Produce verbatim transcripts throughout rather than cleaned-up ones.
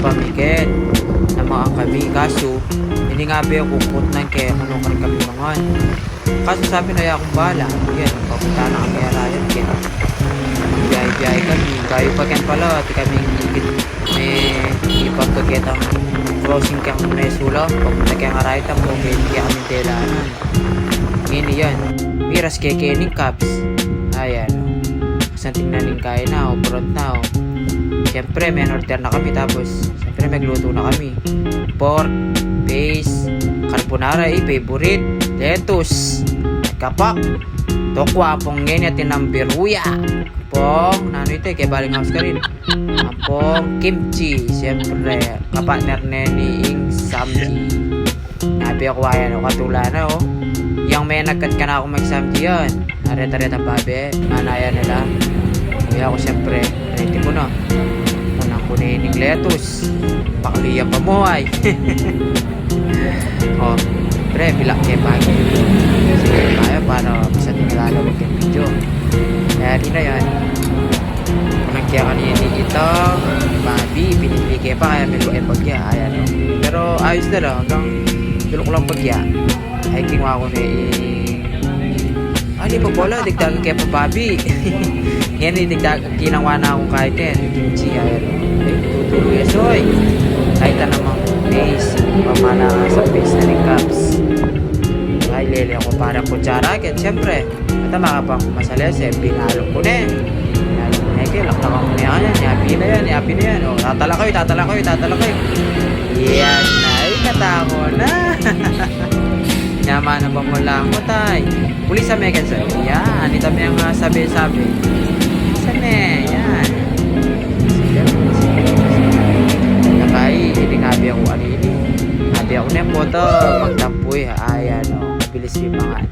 Kami ken, namangan kami, kasu ini nga be, kukut nang ke, kanu karin kami mangan. Kasu sabi na, ya kung bala, yan, papunta na kami arayan ken. Biyay-biyay kami, kayu pa ken pala, atin kaming ikit, me ipagkaketang crossing keng mesula, papunta keng arayan, tampo, kaya kami delanan. Ngeni yan, miras ke kening Cubs. Ayan, o. Santing na ning kain na, o, burot na, o. Siyempre, may order na kami, tapos, siyempre, magluto na kami. Pork, base, carbonara, eh, favorite, lettuce, kapak, tokwa, ampong ngeni, atin biruya. Ampong, nanu ita, ke baling house karin. Ampong kimchi, siyempre, kapartner ne ni ing samji. Nabi aku, ayan, o, katula na, o. Yang menagkat kanaku mag-samji yan. Aret-aret ang babe, manaya nila. Kaya aku, siyempre, ready ku na. Kunan ku ne ining lettuce. Paklian pa mu, ay. O, pre, bilak ke pagi. Sige, tayo para masating lalo mag-video. Kaya di na yan. Kunan ke kanini ita, babi, pinili ke pa, kaya may luke bagya, ayan, o. Pero ayos na lang, hanggang tulok lang bagya. Ay, kinuha ku na i-, ah, di pa pala, digdagan ke pa, babi. Ngeni, digdag-, kinuha na kung kahit yan, kimchi, ayan, o. Ay, tutulo ya, soy. Kahit na namang base, pamana ka sa base na ni Cubs. Ay, lele aku para kutsara, ken, siyempre. At ang mga pang masalese, pinalo ku ne. Pinalo ku ne, ke, laktakan ku ne yan, yapi na yan, yapi na yan. O, tatala kayu, tatala kayu, tatala kayu. Yan na, ay, katako na. Nyaman na ba mu lang, tay? Pulis sa mekan sa. Yan, ita me ang, ah, sabi-sabi. Sa me, yan. Sige, sige, sige. Nakai, ini nga abi aku, ano ini? Abi aku ne, foto, magtampuy, ayan, o. Bilis yung mga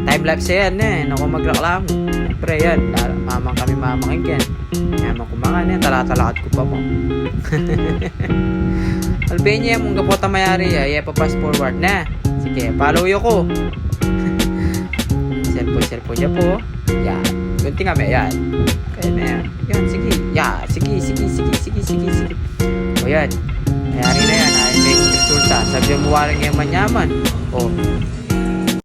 time lapse yan, eh. Naku, magreklamo. Siyempre, yan. Lala-, mamang kami, mamang ken. Yan, makumangan yan. Tala-, talakat ku pa mu. Albania, mung gapo ta mayari, ah. Iya, pa-fast forward na. Sige, follow yu ku. Cellphone, cellphone ya pu. Yan. Gunting kami, yan. Kaya na yan. Yan, sige. Ya, sige, sige, sige, sige, sige, sige. O, yan. Mayari na yan, ah. May resulta. Sabi mu, walang yaman-yaman. O.